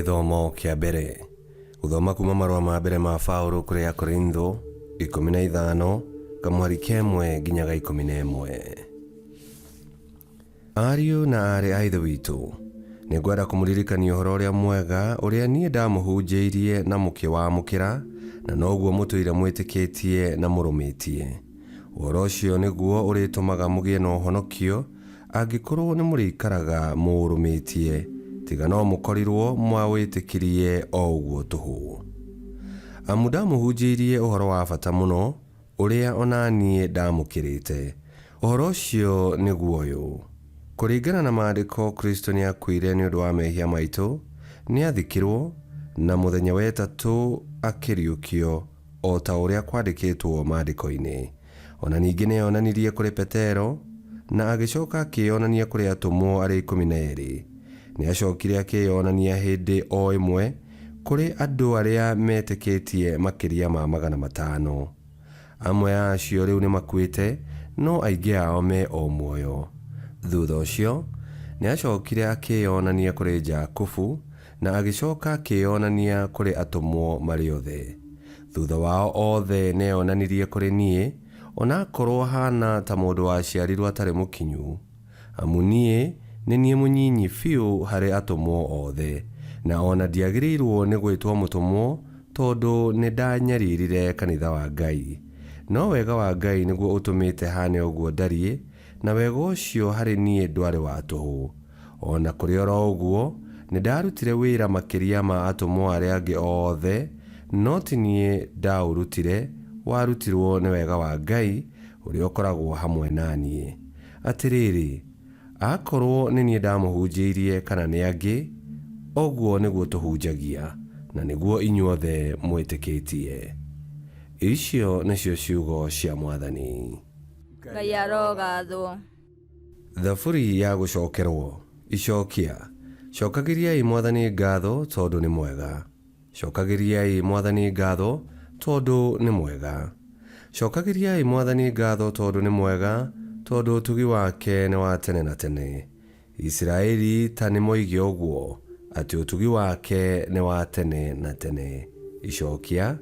Gĩthomo kĩa mbere. Gũthoma kuma marũa ma mbere ma Paũlũ kũrĩ Akorintho, 15, kamũhari ka ĩmwe nginya ga 11. Ariũ na aarĩ a Ithe witũ, nĩngwenda kũmũririkania ũhoro ũrĩa mwega ũrĩa niĩ ndamũhunjĩirie na mũkĩwamũkĩra, na noguo mũtũire mwĩtĩkĩtie na mũrũmĩtie. Ũhoro ũcio nĩguo ũrĩtũmaga mũgĩe na ũhonokio, angĩkorũo nĩmũrĩikaraga mũũrũmĩtie, tiga no mũkorirũo mwawĩtĩkirie o ũguo tũhũ. Amu ndamũhunjĩirie ũhoro wa bata mũno, ũrĩa o na niĩ ndaamũkĩrĩte. Ũhoro ũcio nĩguo ũyũ, Kũringana na Maandĩko, Kristo nĩakuire nĩ ũndũ wa mehia maitũ, nĩathikirũo, na mũthenya wa ĩtatũ akĩriũkio, o ta ũrĩa kwandĩkĩtwo Maandĩko-inĩ. O na ningĩ nĩeyonanirie kũrĩ Petero, na agĩcoka akĩĩonania kũrĩ atũmwo arĩa 12. Nĩacokire akĩĩonania hĩndĩ o ĩmwe kũrĩ andũ arĩa metĩkĩtie makĩria ma 500. Amwe a acio rĩu nĩmakuĩte, no aingĩ ao me o muoyo. Thutha ũcio, nĩacokire akĩĩonania kũrĩ Jakubu, na agĩcoka akĩĩonania kũrĩ atũmwo marĩ othe. Thutha wao othe nĩeyonanirie kũrĩ niĩ, o na akorwo haana ta mũndũ waciarirwo atarĩ mũkinyu. Amu niĩ nĩ niĩ mũnyinyi biũ harĩ atũmwo othe, na o na ndiagĩrĩirwo nĩ gwĩtwo mũtũmwo, tondũ nĩndanyaririre kanitha wa Ngai. No wega wa Ngai nĩguo ũtũmĩte haane ũguo ndariĩ, na wega ũcio harĩ niĩ ndwarĩ wa tũhũ. O na kũrĩ oro ũguo, nĩndarutire wĩra makĩria ma atũmwo arĩa angĩ othe, no ti niĩ ndaũrutire, warutirwo nĩ wega wa Ngai ũrĩa ũkoragwo hamwe na niĩ. Atĩrĩrĩ, akorũo nĩ niĩ ndamũhunjĩirie kana nĩ angĩ, ũguo nĩguo tũhunjagia, na nĩguo inyuothe mwĩtĩkĩtie. Icio nĩcio ciugo cia Mwathani. Ngai arogathwo. Thaburi ya gũcokerwo. Icokia. Cokagĩriai Mwathani ngatho tondũ nĩ mwega. Cokagĩriai Mwathani ngatho tondũ nĩ mwega. Cokagĩriai Mwathani ngatho tondũ nĩ mwega, tondũ ũtugi wake nĩ wa tene na tene. Isiraeli ta nĩmoige ũguo, atĩ ũtugi wake nĩ wa tene na tene. Icokia.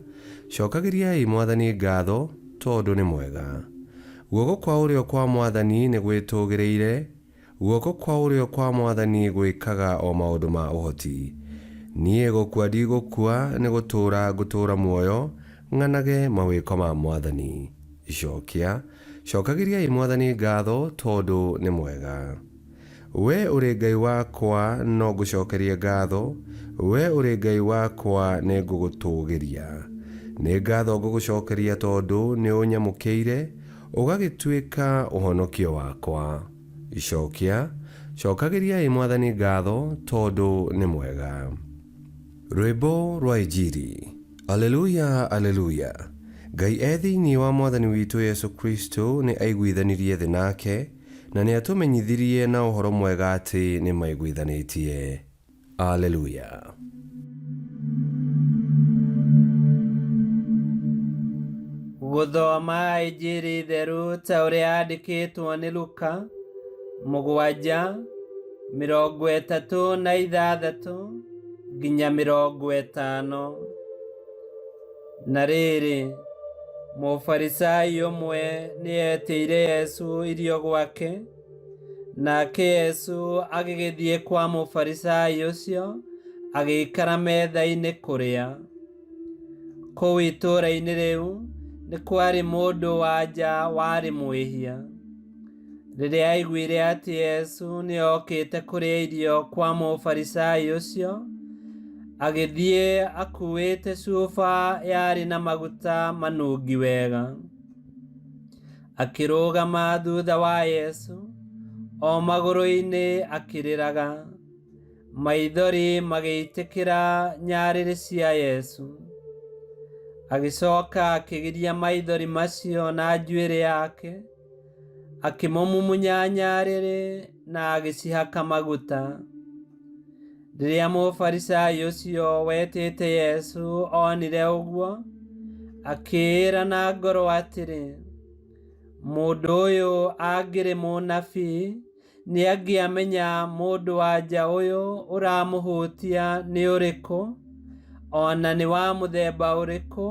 Cokagĩriai Mwathani ngatho tondũ nĩ mwega. Guoko kwa ũrĩo kwa Mwathani nĩgwĩtũgĩrĩire, Guoko kwa ũrĩo kwa Mwathani gwĩkaga o maũndũ ma ũhoti. Niĩ gũkua ndigũkua, nĩ gũtũũra ngũtũũra muoyo, ng'anage mawĩko ma Mwathani. Icokia. Cokagĩriai Mwathani ngatho, tondũ nĩ mwega. Wee ũrĩ Ngai wakwa, no ngũcokerie ngatho, Wee ũrĩ Ngai wakwa, nĩngũgũtũũgĩria. Nĩ ngatho ngũgũcokeria tondũ nĩũnyamũkĩire, Ũgagĩtuĩka ũhonokio wakwa. Icokia, Cokagĩriai Mwathani ngatho tondũ nĩ mwega. Rwĩmbo rwa Injiri. Aleluya, Aleluya. Ngai e thĩinĩ wa Mwathani witũ Yesu Kristo nĩ aiguithanirie thĩ nake, na nĩ atũmenyithirie na ũhoro mwega atĩ nĩ maiguithanĩtie. Aleluya. Gũthoma Injiri theru ta ũrĩa yandĩkĩtwo nĩ Luka 7:36 nginya 50. Na rĩrĩ, Mũfarisai ũmwe nĩetĩire Yesu irio gwake, Nake Yesu agĩgĩthiĩ kwa Mũfarisai ũcio, agĩikara metha-inĩ kũrĩa. Kũu itũũra-inĩ rĩu nĩ kwarĩ mũndũ-wa-nja warĩ mwĩhia. Rĩrĩa aiguire atĩ Yesu nĩ okĩte kũrĩa irio kwa Mũfarisai ũcio, agĩthiĩ akuuĩte cuba yarĩ na maguta manungi wega. Akĩrũgama thutha wa Yesu, o magũrũ-inĩ akĩrĩraga. Maithori magĩitĩkĩra nyarĩrĩ cia Yesu. Agĩcoka akĩgiria maithori macio na njuĩrĩ yake, akĩmũmumunya nyarĩrĩ na agĩcihaka maguta. Rĩrĩa Mũfarisai ũcio wetĩte Yesu onire ũguo, akĩĩra na ngoro atĩrĩ, Mũndũ ũyũ angĩrĩ mũnabii, Nĩangĩamenya mũndũ-wa-nja ũyũ ũramũhutia nĩ ũrĩkũ, o na nĩ wa mũthemba ũrĩkũ,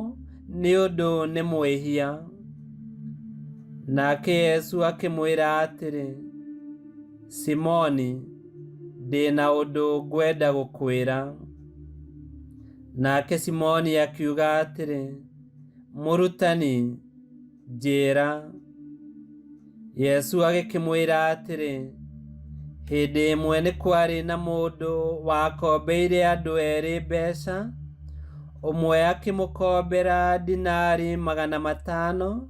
nĩ ũndũ nĩ mwĩhia. Nake Yesu akĩmwĩra atĩrĩ, Simoni, ndĩ na ũndũ ngwenda gũkwĩra. Nake Simoni akiuga atĩrĩ, Mũrutani, njĩĩra. Yesu agĩkĩmwĩra atĩrĩ, Hĩndĩ ĩmwe nĩ kwarĩ na mũndũ wakombeire andũ erĩ mbeca, ũmwe akĩmũkombera dinari 500,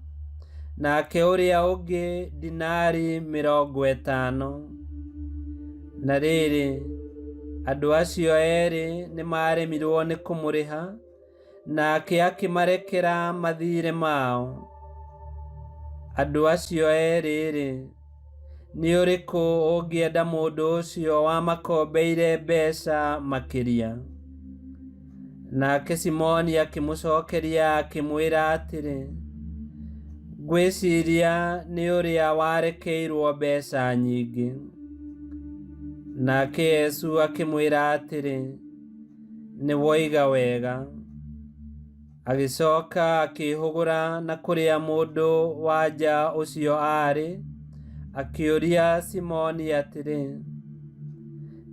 nake ũrĩa ũngĩ dinari 50. Na rĩrĩ, andũ acio erĩ nĩmaremirwo nĩ kũmũrĩha, nake akĩmarekera mathiirĩ mao. Andũ acio erĩ-rĩ, nĩ ũrĩkũ ũngĩenda mũndũ ũcio wamakombeire mbeca makĩria? Nake Simoni akĩmũcokeria akĩmwĩra atĩrĩ, Ngwĩciria nĩ ũrĩa warekeirwo mbeca nyingĩ. Nake Yesu akĩmwĩra atĩrĩ, Nĩ woiga wega. Agĩcoka akĩĩhũgũra na kũrĩa mũndũ-wa-nja ũcio aarĩ, akĩũria Simoni atĩrĩ,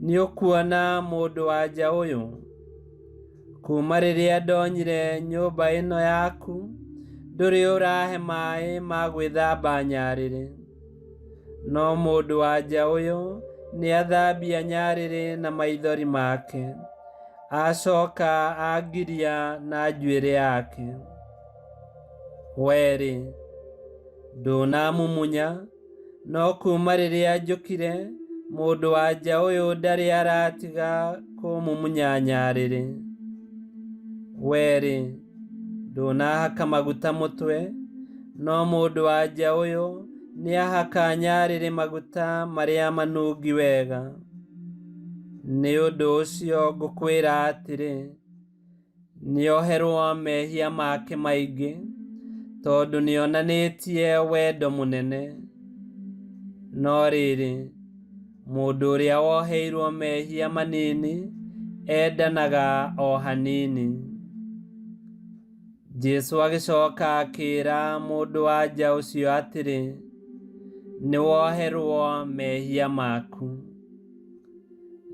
Nĩũkuona mũndũ-wa-nja ũyũ? Kuuma rĩrĩa ndonyire nyũmba ĩno yaku, ndũrĩ ũrahe maĩ ma gwĩthamba nyarĩrĩ. No mũndũ-wa-nja ũyũ nĩathambia nyarĩrĩ na maithori make, acoka angiria na njuĩrĩ yake. Wee-rĩ, ndũnamumunya, no kuuma rĩrĩa njũkire, mũndũ-wa-nja ũyũ ndarĩ aratiga kũmumunya nyarĩrĩ. Wee-rĩ, ndũnahaka maguta mũtwe, no mũndũ-wa-nja ũyũ nĩahaka nyarĩrĩ maguta marĩa manungi wega. Nĩ ũndũ ũcio ngũkwĩra atĩrĩ, nĩoherwo mehia make maingĩ, tondũ nĩonanĩtie wendo mũnene. No rĩrĩ, mũndũ ũrĩa woheirwo mehia manini endanaga o hanini. Jesũ agĩcoka akĩĩra mũndũ-wa-nja ũcio atĩrĩ, Nĩwoherwo mehia maku.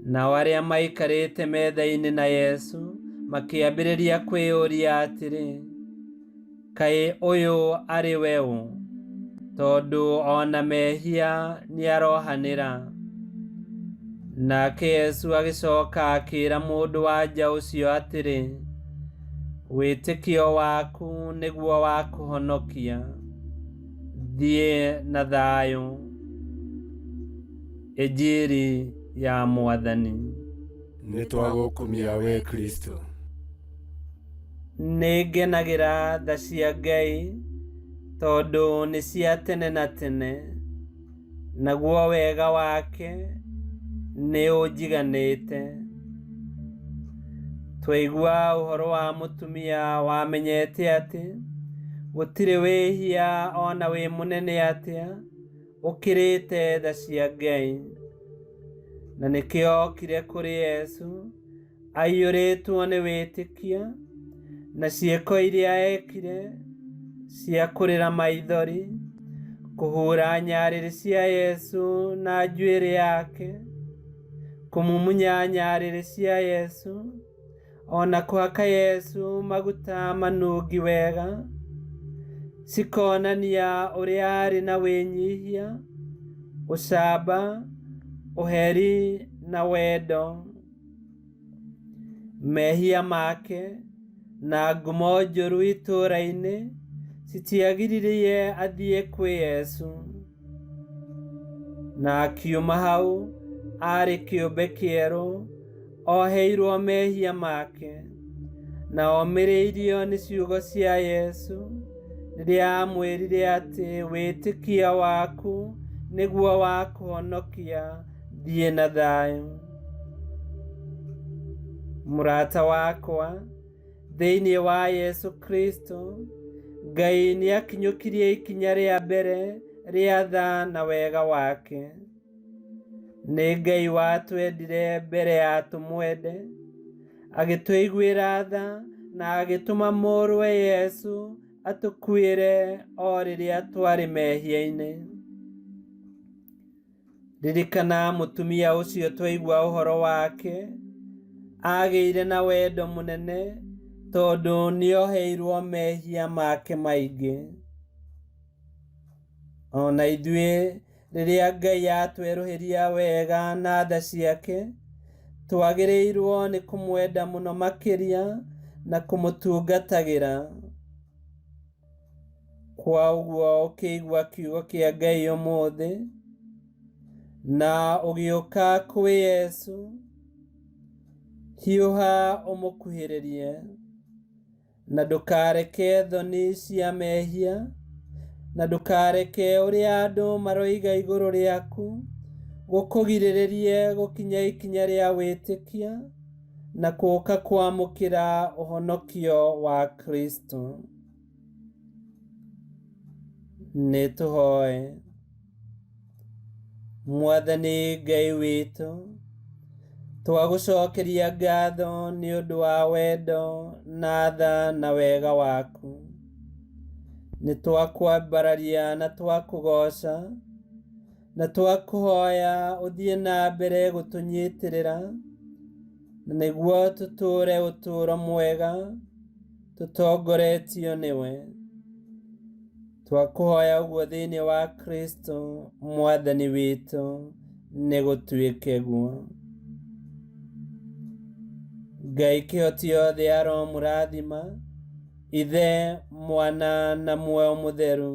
Nao arĩa maikarĩte metha-inĩ na Yesu makĩambĩrĩria kwĩyũria atĩrĩ, Kaĩ ũyũ arĩ we ũ, tondũ o na mehia nĩarohanĩra? Nake Yesu agĩcoka akĩĩra mũndũ-wa-nja ũcio atĩrĩ, Wĩtĩkio waku nĩguo wakũhonokia, thiĩ na thayũ. Injiri ya Mwathani. Nĩ twagũkumia we Kristo. Nĩ ngenagĩra tha cia Ngai tondũ nĩ cia tene na tene, naguo wega wake nĩ ũnjiganĩte. Twaigua ũhoro wa mũtumia wamenyete atĩ gũtirĩ wĩhia ona wĩ mũnene atĩa ũkĩrĩte tha cia Ngai, na nĩkĩo okire kũrĩ Yesu aiyũrĩtwo nĩ wĩtĩkio, na ciĩko iria ekire cia kũrĩra maithori, kũhura nyarĩrĩ cia Yesu na njuĩrĩ yake, kũmumunya nyarĩrĩ cia Yesu, o na kũhaka Yesu maguta manungi wega, cikonania ũrĩa arĩ na wĩnyihia, ũcamba, ũheri na wendo. Mehia make na ngumo njũru itũũra-inĩ citiagiririe athiĩ kwĩ Yesu. Na akiuma hau arĩ kĩũmbe kĩerũ, oheirwo mehia make, na omĩrĩirio nĩ ciugo cia Yesu rĩrĩa amwĩrire atĩ wĩtĩkio waku nĩguo wakũhonokia, thiĩ na thayũ. Mũrata wakwa, thĩinĩ wa Yesu Kristo, Ngai nĩakinyũkirie ikinya rĩa mbere rĩa tha na wega wake. Nĩ Ngai watwendire mbere ya tũmwende, agĩtũiguĩra tha na agĩtũma mũrũwe Yesu atũkuĩre o rĩrĩa twarĩ mehia-inĩ. Ririkana mũtumia ũcio twaigua ũhoro wake, agĩire na wendo mũnene tondũ nĩoheirwo mehia make maingĩ. Ona ithuĩ rĩrĩa Ngai atwerũhĩria wega na tha ciake, twagĩrĩirwo nĩ kũmwenda mũno makĩria na kũmũtungatagĩra. Kwa ũguo ũkĩigua kiugo kĩa Ngai ũmũthĩ na ũgĩũka kwĩ Yesu, hiũha ũmũkuhĩrĩrie na ndũkareke thoni cia mehia, na ndũkareke ũrĩa andũ maroiga igũrũ rĩaku gũkũgirĩrĩrie gũkinya ikinya rĩa wĩtĩkia na kũũka kwamũkĩra ũhonokio wa Kristo. Nĩ tũhoe. Mwathani Ngai witũ, twagũcokeria ngatho nĩ ũndũ wa wendo na tha na wega waku. Nĩ twakwambararia na twakũgoca na twakũhoya ũthiĩ na mbere gũtũnyitĩrĩra na nĩguo tũtũũre ũtũũro mwega tũtongoretio nĩwe. Twakũhoya ũguo thĩinĩ wa Kristo Mwathani witũ, nĩ gũtuĩke guo. Ngai kĩhoti yothe aromũrathima, Ithe, Mwana na Muoyo Mũtheru,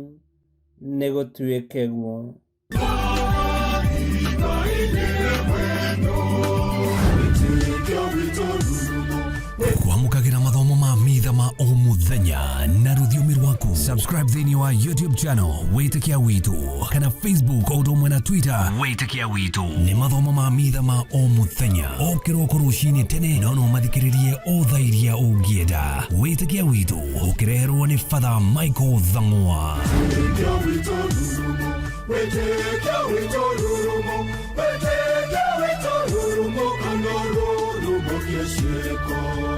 nĩ gũtuĩke guo. Kwamũkagĩra mathomo ma mitha ma o mũthenya na rũthiomi rwaku. Subscribe thĩinĩ wa YouTube channel Wĩtĩkia Witũ kana Facebook o ũndũ ũmwe na Twitter Wĩtĩkia Witũ. Nĩ mathomo ma mitha ma o mũthenya o kĩroko rũcinĩ tene, no no mathikĩrĩrie o thaa iria ũngĩenda. Wĩtĩkia Witũ ũkĩreherwo nĩ Father Michael Thang'wa. Wĩtĩkia witũ rurumo, wĩtĩkia witũ rurumo, wĩtĩkia witũ rurumo, kana rurumo kĩciĩko.